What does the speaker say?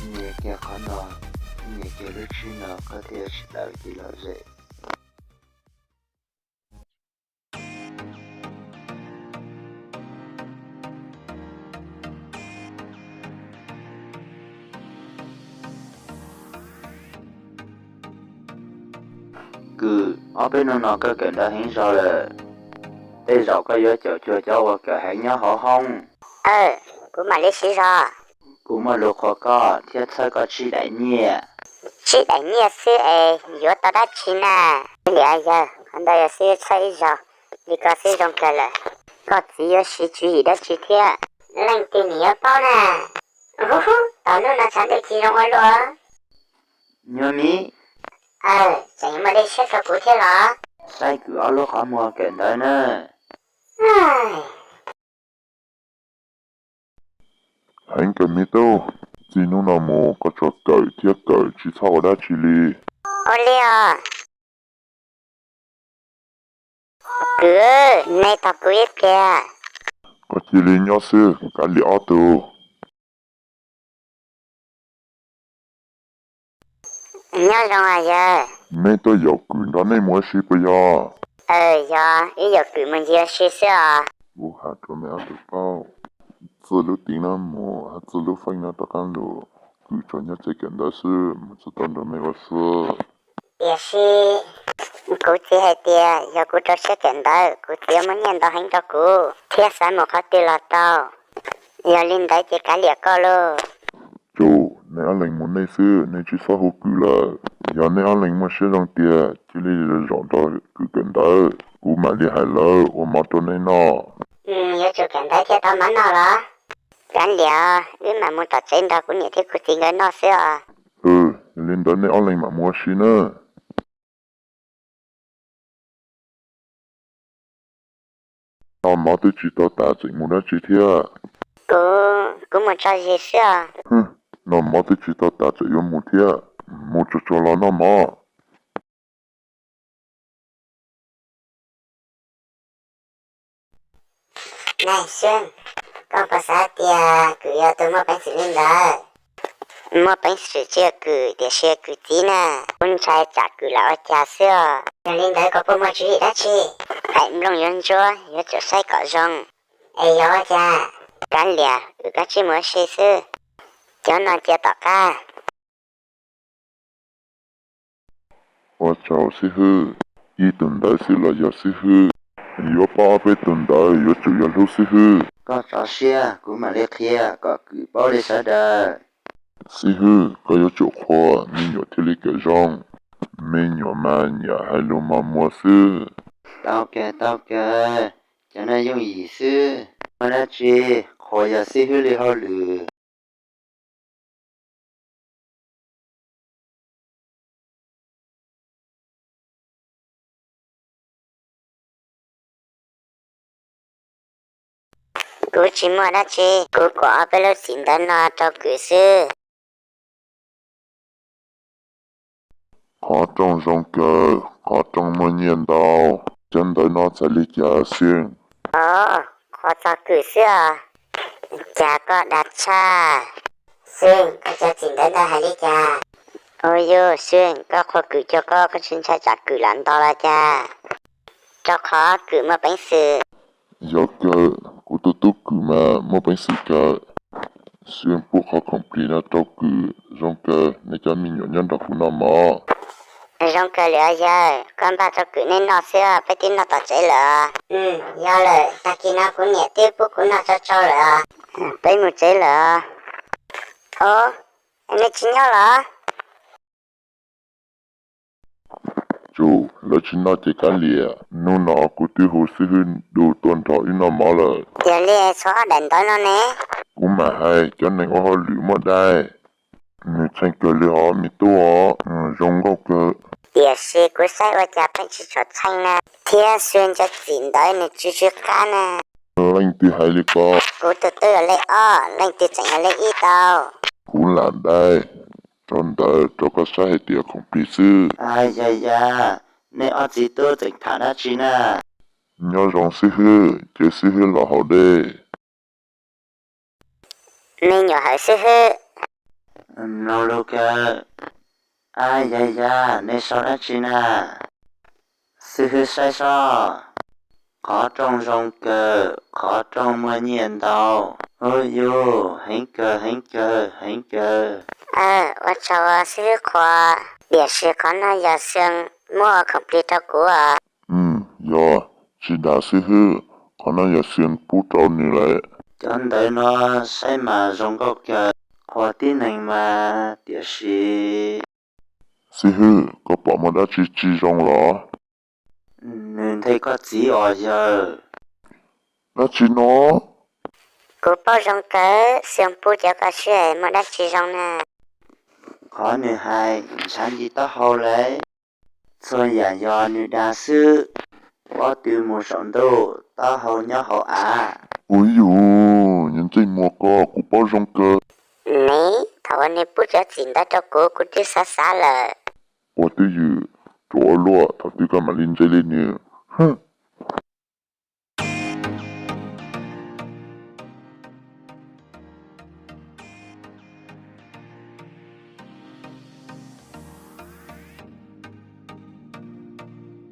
Nyiam kiag qhov no, nyiam kiag lub tsheb no, koj thiaj tsis tawm kev lom zem. Kwm, ob peb hnub no koj kawm ntawv heev zog lawm, tej zaum koj yuav caum cuag cov uas kawm heev nyob hauv hoob. Aw, kuv mam li siv zog. Kuv muaj lus qhuas koj thiab txhawb koj tsib daim nyiaj. Tsib daim nyiaj xwb es yuav tau dab tsi na? Liam yawg, qhov ntawd yog xwb txhawb ib zaug li ko xwb zoo kawg lawm. Koj txiv yuav siv tswv yim dab tsi thiab? Leej twg nws yuav paub na. Hu hu, tom hnub no tshav ntuj ci zoo ua luaj. Nyuag miv, aw, tseem muaj dej siab rau kuv thiab los? Saib kwm ob lub qhov muag kawm ntawv na. Heev kawg me tub, txij hnub no mus koj tsuas kawm thiab kawm, tsis txhob ua dab tsi li. Ua li os. Kwm, nej tos kuv ib pliag. Koj cia li nyob xwb, kav liam ob tug. Nyob zoo yawg. Neb tuaj yaum kwm nrog nej mus ua si puas yog? Aw, yog, wb yaum kwm mus ncig ua si xwb os. Kuv hais rau nej ob tug paub, txij lub teev no mus hab txij lub feej no rov qab los, kwm tsuas nyob tsev kawm ntawv xwb, mus tsis tau nrog mej ua si. Tiam sis kuv txiv hais tias yog kuv rau siab kawm ntawv, kuv txiv muab nyiaj ntau heev rau kuv thiab xav mus qhov twg los tau. Yog li ntawd ces kav liam koj lauj. Tsum, nej ob leeg mus nej xwb, nej tsis txhob hu kwm lawm. Yog nej ob leeg muaj siab zoo tiag, cia li zaum nrog kwm kawm ntawv, kuv mam li hais lawv ua mov rau nej noj. Yuav tsum kawm ntawv thiaj tau mov noj los? Kav liam, wb mam mus tom tsev nrog kuv niam thiab kuv txiv nkawd noj xwb os. Yog li ntawd nej ob leeg mam mus ua si nawb. Noj mov twb tsis tau tas tseem mus dab tsi thiab? Kuv, kuv mus tso zis xwb os. Noj mov twb tsis tau tas tseem yuav mus thiab? Mus tsuag tsuag los noj mov. Nais Xyooj, koj puas xav tias kwm yog tus muaj peev xwm li ntawd? Muaj peev xwm tsis yog kwm, tiam sis yog kwm txiv na. Kuv ntshai tsam kwm lam ua cas xwb os. Yog li ntawd koj puas muaj tswv yim dab tsi? Hais nplooj yuav ntsuab, yuav tsum saib kom zoo. Es yog ua cas? Kav liam, wb kav tsij mus ua si xwb. Cov no cia tom qab. Ua tsaug xib hwb, ib tug ntawd xwb los yog xib hwb? Yuav paub ob peb tug ntawd yuav tsum yog hlub xib hwb. Koj tso siab, kuv mam li qhia kom kwm paub li sawv daws. Xib hwb, koj yuav tsum qhuas me nyuam thiaj li kawm zoo. Me nyuam mas nyiam hais lus mos muag xwb. Tau kawg, tau kawg, cov no yooj yim xwb, muaj dab tsi qhuas yog xib hwb li hauj lwm. Kuv tsis muaj dab tsi, kuv kuam ob peb lub txim ntawv no rau kwm xwb. Qhov rooj zoo kawg, qhov rooj muaj nyiaj ntau. Cov ntawv no txhais li cas Xwb? Os, qhuas txog kwm xwb os. Cas koj dag tshaj. Xwb, koj cov txim ntawv ntawd hais li cas? Ua yus Xwb, koj qhuas kwm cuag koj, koj tsis ntshai tsam kwm lam nto los cas? Rau qhov kwm muaj peev xwm. Yog kawg, kuv tus tub kwm mas muaj peev xwm kawg. Xwb, pub qhov khoom plig no rau kwm. Zoo kawg, nej cov me nyuam nyob nrog kuv noj mov. Zoo kawg li os yawg, koj npaj rau kwm nej noj xwb, peb twb noj tom tsev lawm. Yog lawm, tag kis no kuv niam twb pub kuv noj tsau tsau lawm. Peb mus tsev lawm. Os, nej tsis nyob los? Tsum, lawv tsis noj ces kav liam. Hnub no kuv twb hu xib hwb du tuaj nrog wb noj mov lawm. Yog li txhob ob daim ntawv no ne. Kuv mam hais, cov neeg ua hauj lwm muaj dai. Nws txheej kawg li hos me tub os, zoo nkauj kawg. Tiam sis kuv saib ua cas pheej tsis tshua txheej na, thiab Xwb cov txim ntawv nws tsw tsw qab na. Leej twg hais li ko? Kuv tus tub yog leej ob, leej twg tseem yog leej ib tau? Kuv lam dai rau ntawd rau koj saib hais tias khoom plig xwb. Yog yog, nej ob txiv tub tseem tham dab tsi na? Nyob zoo xib hwb, ces xib hwb los haus dej. Me nyuam hawm xib hwb. Mloog lug kawg. Ab yag yag, nej sau dab tsi na? Xib hwb saib soj, qhov rooj zoo kawg, qhov rooj muaj nyiaj ntau. Ub yug, heev kawg heev kawg heev kawg. Ua tsaug xib hwb qhuas, tiam sis qhov no yog xyoo muab ua khoom plig rau kuv os. Yog, tsis dag xib hwb, qhov no yog xyoo pub rau nws lawm. Cov ntawv no saib mas zoo nkauj kawg, qhuas tib neeg mas tiam sis. Xib hwb, koj pom muaj dab tsi tsis zoo los? Nws nthe koj txiv os yawg. Dab tsi no? Kuv paub zoo kawg, xyoo pub cov ko sib muaj dab tsi zoo na. Qhov nws hais ntshav nti taub hau lawm. Txhua yam yog nws dag xwb. Pob tw mus saum ntuj, taub hau nyob hauv av. Ub yug, nyob ntsej muag ko kuv paub zoo kawg. Niv, thaum uas nws pub cov txim ntawd rau kuv, kuv twb xav xav lawm. Ua twj ywm, tsuas ua luaj, thaum twg koj mam li ntse li nws.